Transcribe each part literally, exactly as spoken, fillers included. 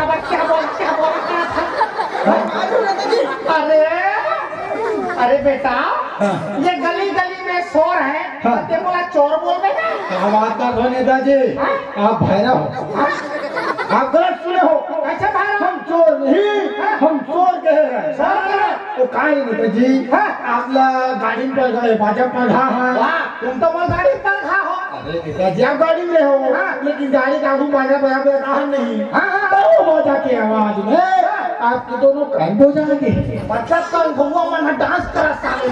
क्या बोल, क्या बोल, क्या था? अरे, अरे बेटा, हाँ। ये गली गली में शोर है, हाँ। ते मोला चोर बोलबे ना? क्या बात कर रहे हो नेताजी? हाँ? आप भैरव हो। हाँ? आप गलत सुने हो। अच्छा भैरव। हम चोर नहीं, हाँ। हम शोर कह रहे हैं। शोर कह रहे हैं। वो काहे नेताजी? हाँ। आप ला गाड़ी पर गए, बाजा पर घा, हाँ। वाह, तुम तो मोर गाड़ी पर घा हो। अरे नेताजी, आप गाड़ी में हो, हाँ। लेकिन गाड़ी का आगू बाजा बराबर रहा नहीं। हाँ, हाँ, हाँ। तो बाजा के आवाज में हाँ। आपके दोनों कान बजा दे। मतलब कल भगवा मन डांस करा साले।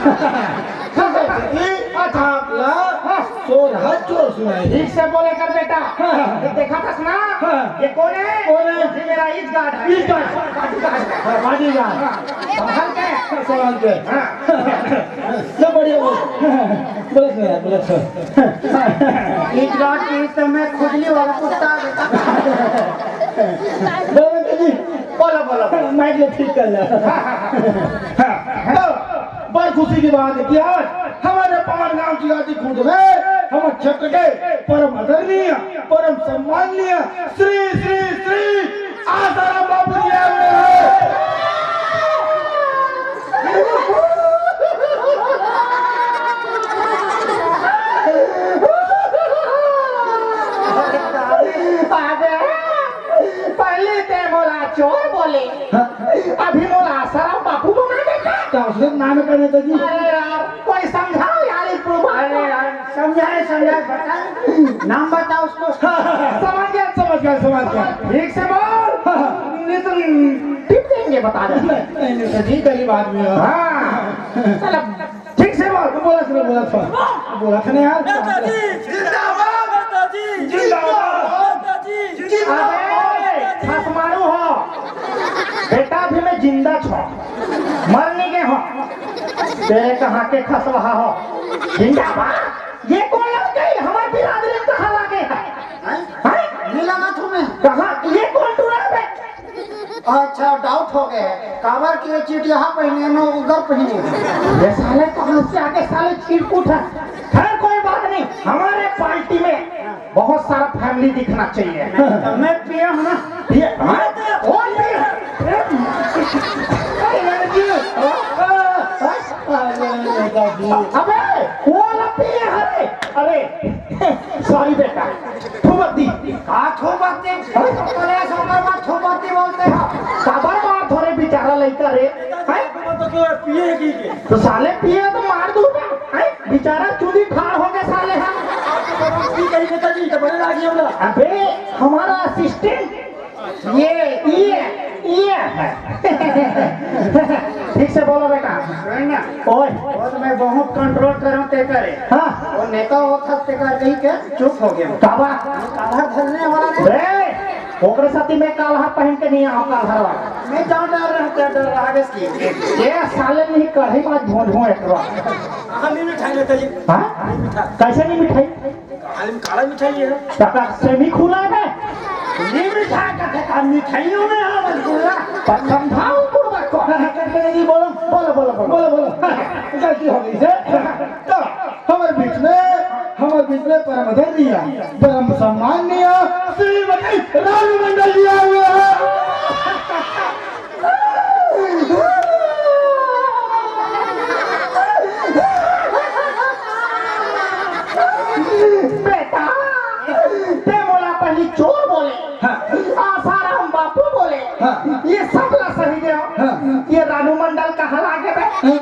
ठीक है, जी। अच्छा। आप ला हाँ। शोर हाथ जोर सुनाई। ठीक से बोले कर बेटा। हाँ। ये देखा था ना? हाँ। ये कौन है? कौन है? ये मेरा ईज गार्ड है। ईज गार्ड। बॉडी गार्ड है। हाँ, बॉडी गार्ड। हाँ। संभाल के। संभाल के। हाँ। सब बढ़िया बोल। बोलो सर, बोलो सर। ईज गार्ड की इस समय खुजली वाला कुत्ता। बोलो जी। बोलो, बोलो, बोलो। माइक ले ठीक कर ले। हाँ, हाँ, हाँ। तो बड़ खुशी की बात है कि आज हमारे पान गांव की आदि खुर्द में हम क्षेत्र के परम आदरणीय, परम सम्माननीय श्री श्री श्री आसाराम बापू जी आए हुए हैं। अबे, पहले ते मोला चोर बोले, हाँ। अभी मोला आसाराम बापू बना देता। तो उसने नाम करने तो जी। अरे यार, कोई समझाओ यार इसको। अरे यार, समझाए, समझाए, बताए। नाम बताओ उसको। समझ गया, समझ गया, समझ गया। ठीक से बोल। हाँ। नहीं तो टिप देंगे, बता दे। नहीं, नहीं, तो जी गरीब आदमी हो। हाँ। चल अब ठीक से बोल। बोला था, बोला था। बोला था ना यार। नेताजी जिंदाबाद। नेताजी जिंदाबाद। नेताजी अबे, जिंदाबाद। खसमारू हो। बेटा, अभी मैं जिंदा छो। मर नहीं गए हो। तेरे कहाँ के खसवा हो। जिंदाबाद। ये कौन लग गई? हमारे बिरादरी में कहाँ लागे है? हैं? हैं? नहीं लगा तुम्हें? कहाँ? ये कौन टूरा है बे? अच्छा, डाउट हो गया है। काबर के ये चीट यहाँ पहने, नो उधर पहने। ये साले कहाँ से आके साले चिरकुट है। खैर, कोई बात नहीं, हमारे पार्टी में बहुत सारा फैमिली दिखना चाहिए। मैं पिया हूँ ना। पिए? हाँ? कौन पिए? अरे, अबे, वो वाला पिए, अरे, अरे, सॉरी बेटा, थोबत्ती। का थोबत्ती? हाँ? कलेश होकर मत थोबत्ती बोलते हो। काबर मार थोरे बेचारा लइका रे, हैं? तो क्यों है? पिए की के? तो साले पिए तो मार दूंगा, हैं? बेचारा चूल्ही ठाड़ हो गए साले हम। आपको पता नहीं कहीं नेताजी तो बड़े लागी होला। अबे, हमारा असिस्टेंट ये, ये, ये है। ठीक से बोलो बेटा। सुन ना। ओए। वो तो मैं बहुत कंट्रोल करूँ ते करे। हाँ। वो नेता होता ते कर कहीं के चुप हो गया। काबा? काल्हर धरने वाला नहीं। रे, ओकरे साथी मैं काल्हर पहन के नहीं आऊँ, काल्हर वाला। मैं जान डर रहा हूँ, क्या डर रहा है इसकी? ये साले नहीं कढ़ी बात भोंज भोंज एक बार। हाँ, नहीं मिठाई लेते जी। हाँ? नहीं मिठाई। कैसे नहीं मिठाई? काली, काला मिठाई है। काका, सेमी खुला है बे? नहीं मिठाई का थे, का मिठाइयों में है रसगुल्ला। पर समझाओ बुढ़वा को। नहीं, बोलो, बोलो, बोलो, बोलो। गलती हो गई से। तो हमारे बीच में, हमारे बीच में परम आदरणीय, परम सम्माननीय श्रीमती रानू मंडल जी आए हुए हैं। बेटा, ते मोला पहली चोर बोले, हाँ। आसाराम बापू बोले, हाँ। ये सब ला सही दे। हाँ। ये रानू मंडल कहाँ लागे बे? हाँ।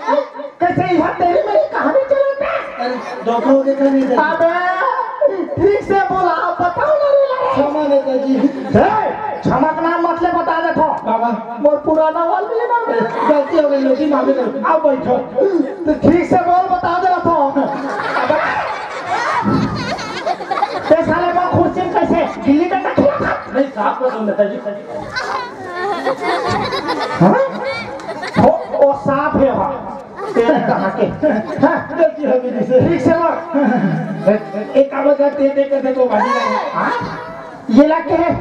कैसे यहाँ तेरी मेरी कहानी चलत है? अरे, धोखा हो गया, नहीं था। अबे, ठीक से बोला, बताओ ना रे लड़ाई। क्षमा नेताजी। ए, क्षमा का नाम मत ले, बता दे तो। बाबा। मोर पुराना वाल भी है ना। गलती हो गई, लेकिन माफी दे। अब बैठो। तो ठीक से बोल, बता दे रहा था। अबे, ते साले मैं कुर्सी में कैसे गिल्ली डंडा खेला था? नहीं, साफ कर दो नेताजी। हाँ? ओ, ओ साफ है, हाँ। तेरे कहाँ के? हाँ? गलती हो गई जी से। ठीक से बोल। ए, ए, काबर का ते, ते, ते, ते, तो भाजी लगे। हाँ? ये ला के है?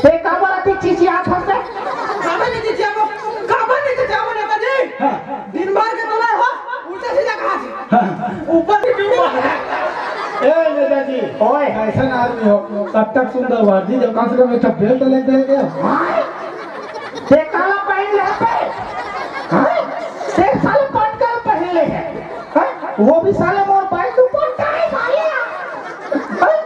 ते काबर आती चीची हाथ हंसते? काबर नहीं चीची आपको? काबर नहीं चीची आपको नेताजी? हाँ। दिन भर के तो ना हो, उल्टा सीधा कहा जी। हाँ। ऊपर की क्यों? ए, नेताजी। ओए। फैशन आदमी हो, कब तक सुंदर वर्दी, जब कम से कम एक ठो बेल्ट लेके दे दे। हाँ? ते काला पहन ले पे? हाँ? ते साले पटकल पहन ले है। हाँ? वो भी साले मोर बाइक ऊपर का है साले? हाँ?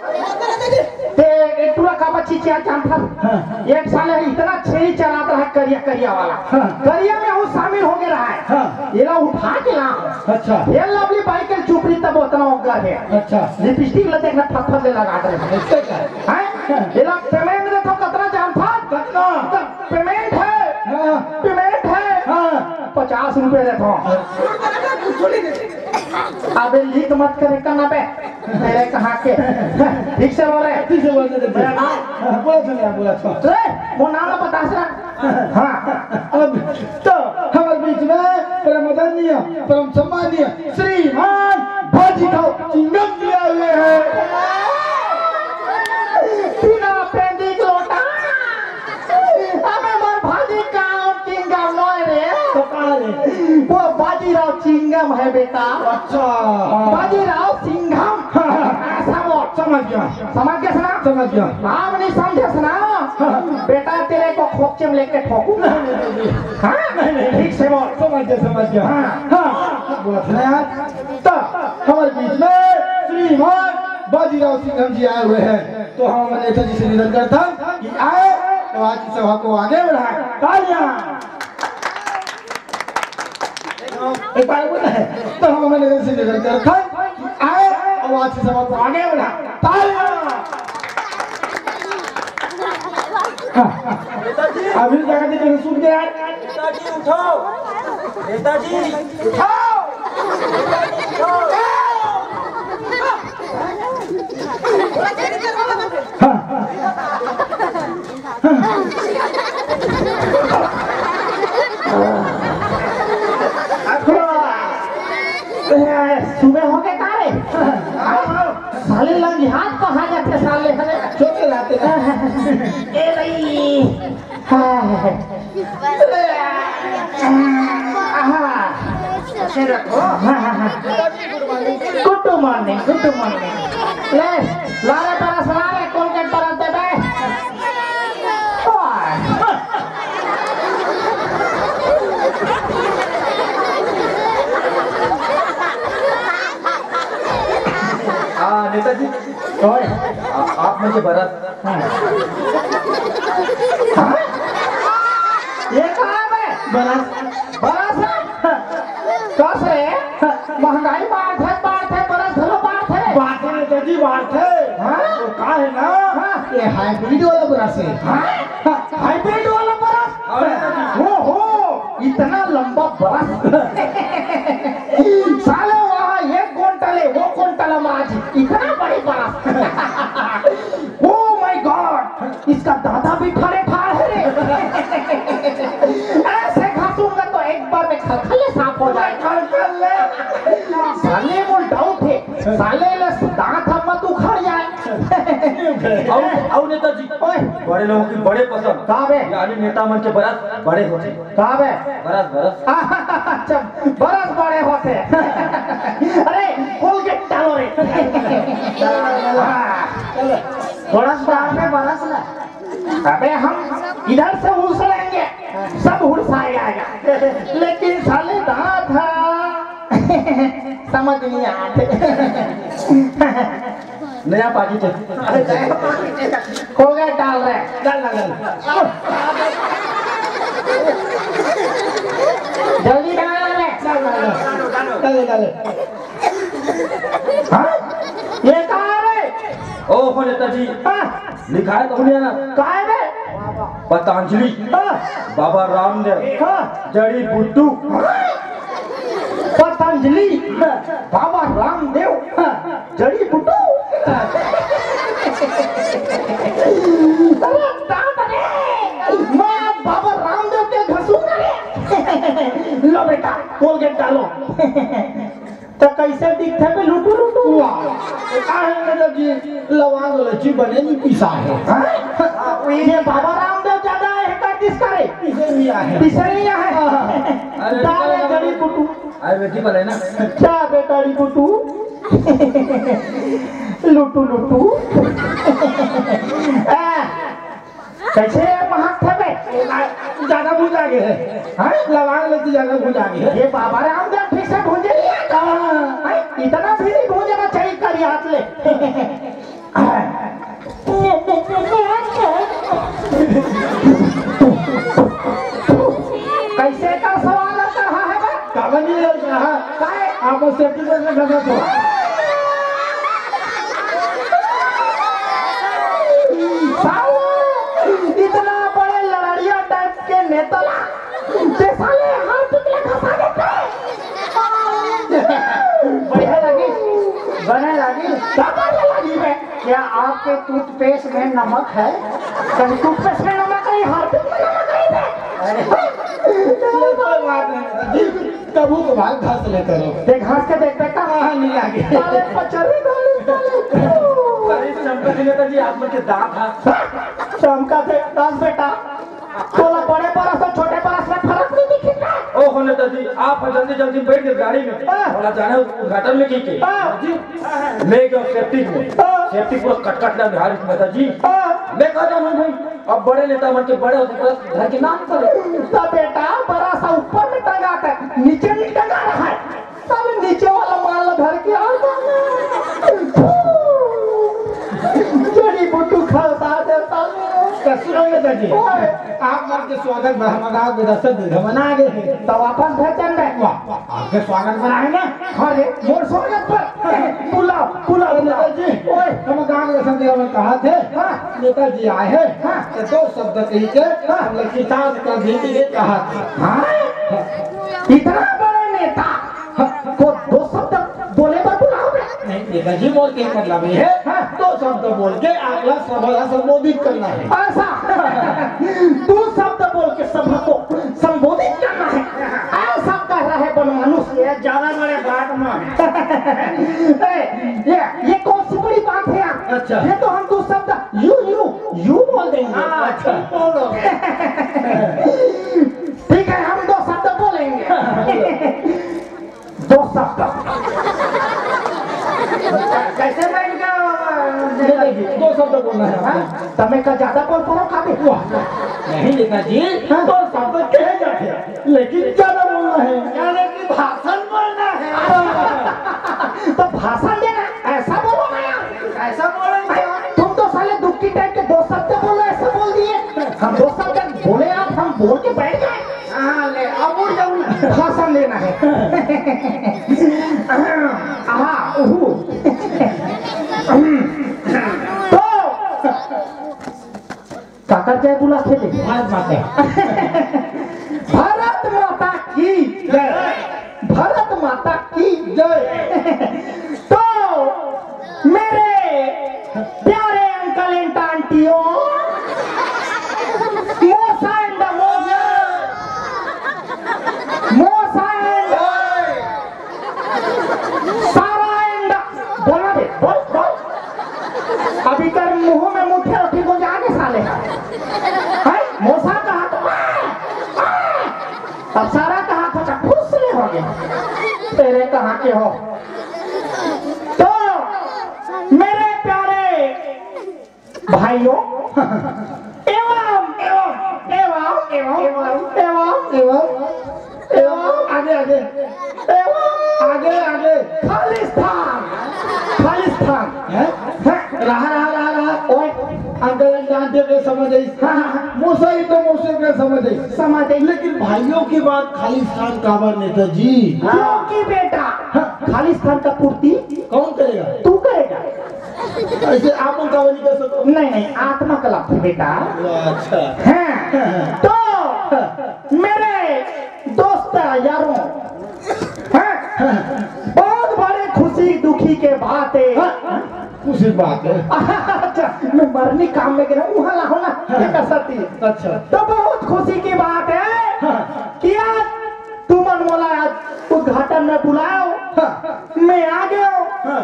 ते एक टूरा का बच्ची क्या जानता? हाँ। एक साले इतना छेरी चलाता है करिया करिया वाला। हाँ। करिया में वो शामिल हो गया है। हाँ। एला उठा के ला। अच्छा। ये लवली बाइक के चुपड़ी तब उतना ओग्गर है। अच्छा। लिपस्टिक ला देखना फट फट ले लगा दे। ऐसे का? हैं? एला पेमेंट दे तो कतना जान था? कतना? तो पेमेंट है। हाँ। पेमेंट है। हाँ। पचास रुपए दे तो। अबे लीक मत करे करना बे। तेरे कहाँ के? ठीक से बोले। ठीक से बोलते थे। मेरा नाम? हाँ, बोला था, बोला था। रे, वो नाम बता सर। हाँ। अब तो हमारे बीच में परम आदरणीय, परम सम्माननीय श्रीमान बाजीराव चिंगम जी आए हुए हैं। बिना पेंदी लोटा। अबे मोर भाजी का चिंगम नोय रे। तो कहाँ रे? वो बाजीराव चिंगम है बेटा। अच्छा। बाजीराव सिंघम। ऐसा बोल। समझ गया। समझ गया ना? समझ गया। आप नहीं समझे ना? बेटा तेरे को खोपचे में लेके ठोकूंगा। नहीं, नहीं, नहीं। हाँ? नहीं, नहीं, नहीं। ठीक से बोल। समझ गया, समझ गया। हाँ। हाँ, बोला था ना यार। तो हमारे बीच में श्रीमान बाजीराव सिंघम जी आए हुए हैं, तो हम अपने नेताजी से निवेदन करता हूँ कि आए तो आज की सभा को आगे बढ़ाएं। तालियां। एक बार बोला है, तो हम अपने नेताजी से निवेदन करता हूँ कि आए और आज की सभा को आगे बढ़ाएं। तालियां। अभी जाकर देखो, सुन के यार। नेताजी उठाओ, नेताजी उठाओ। सुबह हो गए का रे? साले लंगी हाथ कहा जाते साले हरे। चोटे लाते हैं। ए भाई। हाँ। हाँ। ऐसे रखो। हाँ, हाँ, हाँ। Good morning, good morning। ले, लारे परस, लारे कोलगेट परस दे बे। ओए। हाँ, नेताजी। ओए। आ-, आप मुझे बरस हाँ। हाँ? ये कहाँ है? बरस। बरस है? कस रे? महंगाई बाढ़थे, बाढ़थे, बरस घलो बाढ़थे। बाढ़थे नेताजी, बाढ़थे। हाँ? वो का है ना? हाँ। ये हाइब्रिड वाला बरस है। हाँ? हाँ, हाइब्रिड वाला बरस? हाँ, नेताजी। ओ हो, इतना लंबा बरस। साले वहाँ एक कुंटल है, वो कुंटल हम आज, इतना बड़ी बरस। Oh my God, इसका दादा भी ठाड़े ठाड़ है रे। ऐसे घासूंगा तो एक बार में खलखले साफ हो जाए। खलखले। साले मोर doubt है, साले ले दांत हम मत उखाड़ जाए। अउ, अउ नेताजी, ओए। बड़े लोगों की बड़े पसंद। का बे? यानी नेता मन के बरस बड़े होथे। का बे? बरस, बरस। अच्छा, बरस बड़े होथे। अरे, कोलगेट डालो रे। हाँ। बरस डाल में बरस ना। अबे हम इधर से उछलेंगे, सब हुड़सा जाएगा, लेकिन साले दांत है, समझ नहीं आते। नया पाकिट है। कोलगेट डाल रहे हैं। डाल, डाल, डाल। जल्दी डाल रहे हैं। डाल, डाल, डाल। डाल, डाल। हाँ? ये कहाँ है? ओहो नेताजी, हाँ। लिखाय तो नहीं आना। काय बे? पतंजलि, हाँ। बाबा रामदेव, हाँ। जड़ी बुट्टू। पतंजलि, बाबा रामदेव, हाँ। जड़ी बुट्टू। अरे दादा रे, मैं आज बाबा रामदेव के घसूंगा रे। लो बेटा, कोलगेट डालो। त कइसे दिखथे बे लुटू लुटू? वाह, का हे मतलब जी, लवांग इलायची बने नहीं पिसा हे। हाँ? ये बाबा रामदेव ज्यादा हे कर दिस करे। पिसे नहीं आहे। पिसे नहीं आहे। हाँ। अरे, डाले जड़ी बुटू। आयुर्वेदिक वाला है ना? क्या बे जड़ी बुटू? लुटू लुटू। आ, कैसे महक थे बे? ज्यादा भुजा गे हे। हाँ? लवांग ले तो ज्यादा भुजा गे हे। ये बाबा रामदेव ठीक से भूंजे नहीं है का? हाँ। हाँ? इतना भी नहीं भूंजना चाहिए करी हाथ ले। कैसे का सवाल आता है बे? काबर नहीं लग रहा? काय? आप सेफ्टी में से घसत हो। साला, इतना बड़े लड़ाड़िया टाइप के नेता ला, ते साले हार्पिक ले घसा देते। बढ़िया लगी, बने लगी। क्या बढ़िया लगी बे? क्या आपके टूथपेस्ट में नमक है? कहीं टूथपेस्ट में नमक नहीं, हार्पिक में नमक नहीं बे? अरे, ये कोई बात नहीं, जी, कभू कभार घस लेते रहो। देख, घस के देख, बेटा। हाँ, नहीं लगे। साले पचर्री डाले, साले। अरे, चमका थे नेताजी, आप मन के दांत हा। चमका थे, दस बेटा। तोला बड़े बरस अउ छोटे बरस में फरक नहीं दिखी का? ओ हो नेताजी, आप जल्दी जल्दी बैठ के गाड़ी में। हाँ। बोला जाना उद्घाटन में की के। हाँ। जी। मैं गया सेप्टिक में। हाँ। सेप्टिक पूरा कटकट लग रहा है नेताजी। हाँ। मैं कहा जाना भाई, अब बड़े नेता मन के बड़े होते बस घर के नाम करे। तो बेटा, बड़ा सा ऊपर में टंगा कर, नीचे नहीं टंगा रहा है। साले नीचे वाला माल ला धर के आ गए। जड़ी बुट्टू खा साथ है साले। तो सुनो नेताजी, ओए। आप मन के स्वागत बर हमर गांव के दर्शक दीर्घा मन आ गे हे। तो वापस भेज दे। वाह, आपके स्वागत बर आए ना? हाँ रे, मोर स्वागत पर। बुलाओ, बुलाओ, बुलाओ। नेताजी, ओए। हमर गांव के दर्शक दीर्घा मन कहा थे, हाँ। नेताजी आए हे, हाँ। तो दो शब्द कही के, हाँ। हम लोग की ताज कर दी, ये कहा थे। हाँ? इतना बड़ा नेता। हाँ, को दो शब्द बोले बर बुलाओ बे। नहीं, नेताजी, मोर के मतलब ये है, हाँ। दो शब्द बोल के अगला सभा ला संबोधित करना है। ऐसा। दो शब्द बोल के सभा को संबोधित करना है, ऐसा कह रहा है बनमानुष। ये ज्यादा बड़े बात में। ए, ये, ये कौन सी बड़ी बात है यार? अच्छा। ये तो हम दो शब्द यू, यू, यू बोल देंगे। हाँ, अच्छा। ठीक है, हम दो शब्द बोलेंगे। दो शब्द। कैसे बैठ गया? नहीं, नहीं, दो शब्द बोलना है। हाँ? तमे का ज्यादा बोल पड़ो खाते? वाह, नहीं नेताजी, हाँ? दो शब्द कहे जाते, लेकिन ज्यादा बोलना है। यानी कि भाषण बोलना है। तो भाषण देना, ऐसा बोलो ना यार। ऐसा बोलेंगे। तुम तो साले दुखी टाइप के दो शब्द बोलो, ऐसा बोल दिए। हम दो शब्द बोले आप, हम बोल के बैठ गए। हाँ, ले, अब उड़ जाऊँ ना। भाषण लेना है। हाँ, उहू। तो, काकर जय बुला थे ले? भारत माता। भारत माता की जय। भारत माता की जय। तो, मेरे प्यारे अंकल एंड आंटियों, मोसा एंड मोसा, मोसा एंड सारा एंड, बोला बे, बोल, बोल। अभी कर मुंह में मुठे उठी को जाके साले। हैं? मोसा कहा तो, अब सारा कहा तो फुस ले हो गया। तेरे कहाँ के हो? तो मेरे प्यारे भाइयों, एवं, एवं, एवं, एवं, एवं, एवं, एवं, आगे, आगे, एवं, आगे, आगे, खालिस्तान, खालिस्तान। हैं? हैं? रहा, रहा, रहा, रहा। ओए। अंकल, जान दे, मैं समझ आई। हाँ, हाँ, हाँ। मोसा ही तो मोसे के समझ आई। समझ आई। लेकिन भाइयों की बात खालिस्तान काबर नेताजी? क्योंकि बेटा, हाँ। खालिस्तान का पूर्ति कौन करेगा? तू करेगा। ऐसे आप मन काबर नहीं कर सकते? नहीं, नहीं, आत्मा का लाभ है बेटा। अच्छा। हैं, तो मेरे दोस्त यारों, हैं, बहुत बड़े खुशी दुखी के बात है। हाँ, खुशी बात है। अच्छा, मैं मरनी काम में गिरा, वहाँ लाओ ना, हाँ। ये कर सकती है। अच्छा। तो बहुत खुशी की बात है हाँ। कि आज तुमन मोला आज उद्घाटन में बुलाओ, हाँ। मैं आ गयो। हाँ।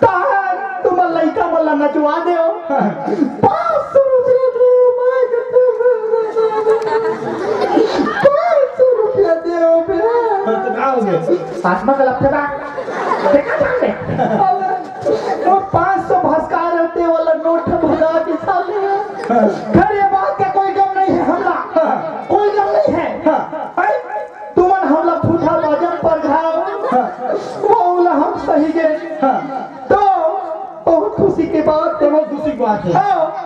तार तुमन लइका मन ला नचवा देव। हाँ। पाँच सौ रुपया देव, मैं कहते, पाँच सौ रुपया देव बे। हाँ, तो का हो गया? आत्मा का लगता था। देखा जान दे। वो पाँच सौ भस्का रहते वाला नोट भगा के साले। घर ये बात का कोई गम नहीं है हमला, कोई गम नहीं है। भाई, तुमन हमला फूटा बाजम पर घाव, वो उला हम सही गए। तो बहुत खुशी की बात है। बहुत खुशी की बात है। हाँ।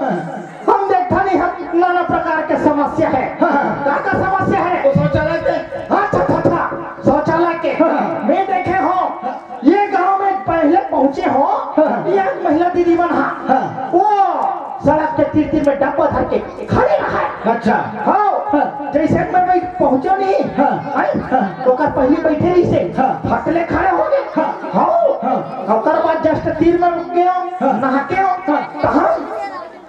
हम देखा नहीं, हम नाना प्रकार के समस्या है। हाँ। का का समस्या है? वो शौचालय के। अच्छा, अच्छा, अच्छा, शौचालय के। हाँ। मैं देखे हो, ये गांव में पहले पहुंचे हो, हाँ। ये एक महिला दीदी मन हा। हाँ। वो सड़क के तीर तीर में डब्बा धर के खड़े रहा है। अच्छा। हाँ। हाँ। जैसे मैं भाई पहुंचो नहीं, हाँ। आई? हाँ। तो ओकर पहले बैठे रही से, हाँ। फटले खड़े हो गए। हाँ। हाँ। हाँ। ओकर बाद जस्ट तीर में रुक गए हो, हाँ। नहा के हो, हाँ। तो हम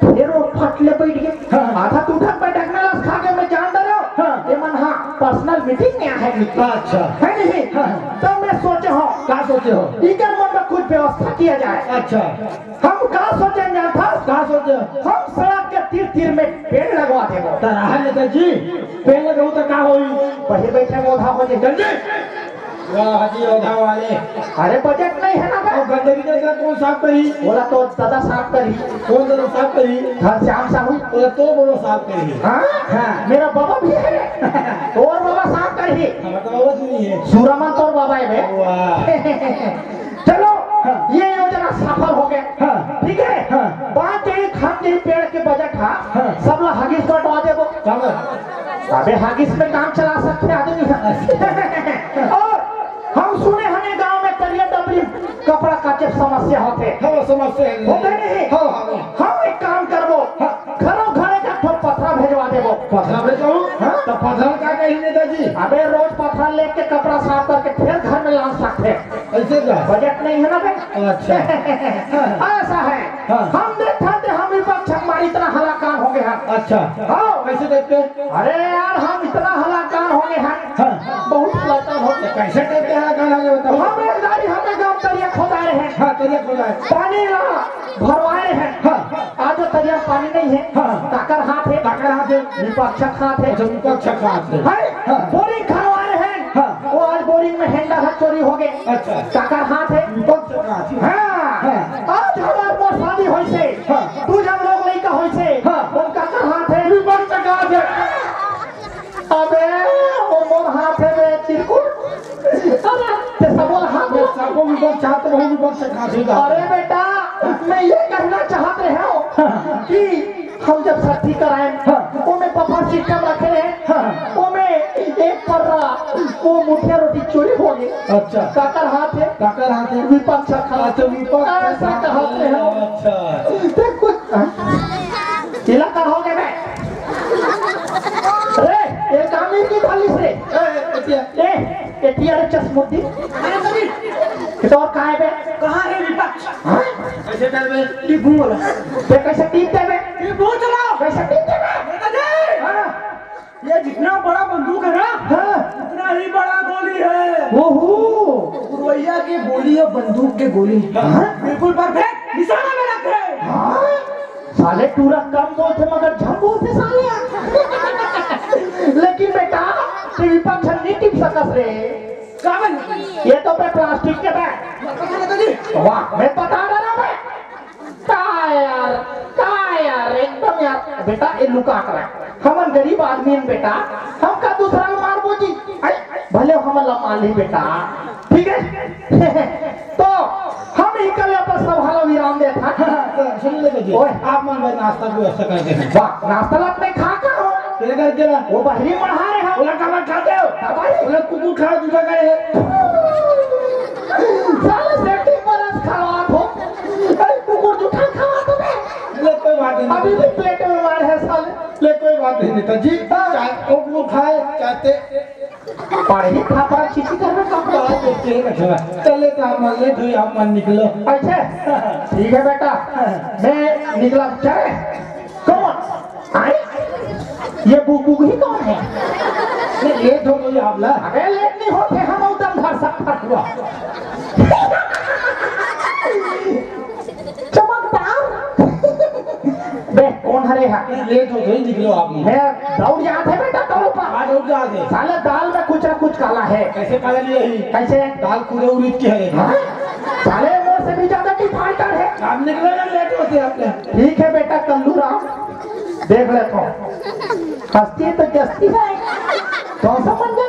फिर वो फट ले बैठ गए। हाँ। आधा टूटक बैठक में लस खा के मैं जान दे रहा हूँ। हाँ। ये मन हाँ, पर्सनल मीटिंग में है मीटिंग। अच्छा। है नहीं? हाँ। तो मैं सोचे हो। का सोचे हो? इकर मन में कुछ व्यवस्था किया जाए। अच्छा। हम का सोचे जान था? का सोचे हो? हम सड़क के तीर तीर में पेड़ लगवा देबो। तो रहा नेताजी, पेड़ लगाऊ तो का होई? वही बैठे पौधा हो जाए। जल्दी। वाह जी, ओझा वाले। अरे बजट नहीं है ना बे। और गंदगी के साथ कौन साफ करी? बोला तो दादा साफ करी। कौन दादा साफ करी? घर श्याम साहू। बोला तो बोलो साफ करी। हाँ? हाँ। मेरा बाबा भी है। तोर बाबा साफ करी। हमारा तो बाबा जी नहीं है। सूरामन तोर बाबा है बे। वाह। चलो, हाँ। ये योजना सफल हो गया। हाँ। ठीक है? हाँ। बात यही खान के पेड़ के बजट था। हाँ। सब लोग हगीज बंटवा देबो। काबर? अबे हगीज में काम चला सकते आदमी। और हम सुने हने गांव में तरिया डबरी कपड़ा काचे समस्या होते। हाँ, समस्या है। होते नहीं? हाँ, हाँ, हाँ। हम एक काम करबो। हाँ। घरों घरे का ठो पथरा भेजवा देबो। पथरा भेजो? हाँ। तो पथरा का कही नेताजी? अबे रोज पथरा लेके कपड़ा साफ करके फिर घर में ला सकते। ऐसे क्या? बजट नहीं है ना बे? अच्छा। ऐसा है। हाँ। हम देखा थे, हम विपक्ष हमारी इतना हलाकान हो गया। अच्छा। हाँ। कैसे देखते? अरे यार, हम इतना हलाकान हो गए हैं। हाँ। बहुत हलाकान हो गए। कैसे करके हलाकान हो गए बताओ? हम एक दारी हमें गांव तरिया खोदा रहे हैं। हाँ, तरिया खोदा है। पानी ला भरवाए हैं। हाँ। आज जो तरिया पानी नहीं है, हाँ। काकर हाथ है। काकर हाथ है। विपक्ष हाथ है। अच्छा, विपक्ष हाथ है। है? हाँ। बोरिंग खनवाए हैं। हाँ। वो आज बोरिंग में हैंडल है, चोरी हो गए। अच्छा। काकर हाथ है। विपक्ष हाथ है। हाँ। हाँ। आज हमार मोर शादी होइसे। हाँ। तू जब लोग लइका होइसे। हाँ। उनका का हाथ है? विपक्ष हाथ है। अबे, वो मोर हाथ है बे, चिरकुट। अरे, ते सबो ला हाथ ये दे। सबो विपक्ष हाथ, बहुत विपक्ष हाथ है। अरे बेटा, मैं ये कहना चाहत रहे हूँ कि हम जब छट्ठी कराए, हाँ। ओमे बफर सिस्टम रखे रहे, हाँ। ओमे एक पर्रा, वो मुठिया रोटी चोरी हो गई। अच्छा। काकर हाथ है? काकर हाथ है? विपक्ष का। अच्छा, विपक्ष ऐसा का। कहा थे हम। अच्छा। ते कुछ, हाँ? इलाका हो गया बे। अरे, ये कामी की थाली से। ए, ए, ए, ए, ए, टिया रे चश्मुद्दी। अरे, सभी। तो और कहाँ है बे? कहाँ है विपक्ष? हाँ? ऐसे कर बे, टीपू वाला। ते कैसे टीप दे बे? टीपू चलाओ। कैसे टीप दे बे? नेताजी। हाँ। ये जितना बड़ा बंदूक है ना, हाँ। उतना ही बड़ा गोली है। ओहो। पुरवैया के गोली और बंदूक के गोली। हाँ। बिल्कुल परफेक्ट, निशाना में रखे। हाँ। साले टूरा कम बोलते मगर झम बोलते साले। लेकिन बेटा, ते विपक्ष नहीं टिप सकस रे। का बन? ये तो पे प्लास्टिक के बैग। वाह, मैं बता रहा हूँ मैं। का यार, का यार, एकदम यार, बेटा, ये लुका कर। हमन गरीब आदमी हन बेटा, हम का दूसरा ला मारबो जी? आई, भले हमन ला मार ली बेटा, ठीक है? तो हम इकल अपन सभा ला विराम देत हन। सुन ले जी, ओए। आप मन भाई नाश्ता की व्यवस्था कर दे। वाह, नाश्ता ला मैं खा का हूँ? तेरे घर के ला? वो बहरी मढ़ा रहे हैं। बोला, "कहाँ खा दे हो?" दवाई? बोला, "कुकुर खा, दूसरा का है।" साले सेटिंग पर आज खवात हो। अरे, कुकुर जूठा खवात हो बे। ले, कोई बात नहीं। अभी भी पेट में मार है साले। ले, कोई बात नहीं नेताजी। हाँ। चाहे कुकुर खाए, चाहते पढ़े था, पर चीची कर में कपड़ा। बात होती है ना, चला। चले तो आप मन ले, तो आप मन निकलो। अच्छा, ठीक है बेटा, मैं निकला। चले? कौन? आई? ये बुगबुग ही कौन है? ये लेट हो गई आप ला। अबे लेट नहीं होते, हम उधर घर सब फट हुआ। चमकदार। बे, कौन हरे हा? लेट हो गई, निकलो आप। मैं दौड़ जात है बेटा, दौड़ पा। हाँ, दौड़ जात है। साला दाल में कुछ ना कुछ साला है। कैसे काला लिया ही? कैसे? दाल कूड़े उड़ीद की है। हाँ? साले मोर से भी ज्यादा डिफाल्टर है। काम निकलेगा लेट होते आपने। ठीक है बेटा कल्लू राम, देख लेता हूँ। हस्ती तो जस्ती है, दो सौ पंद्रह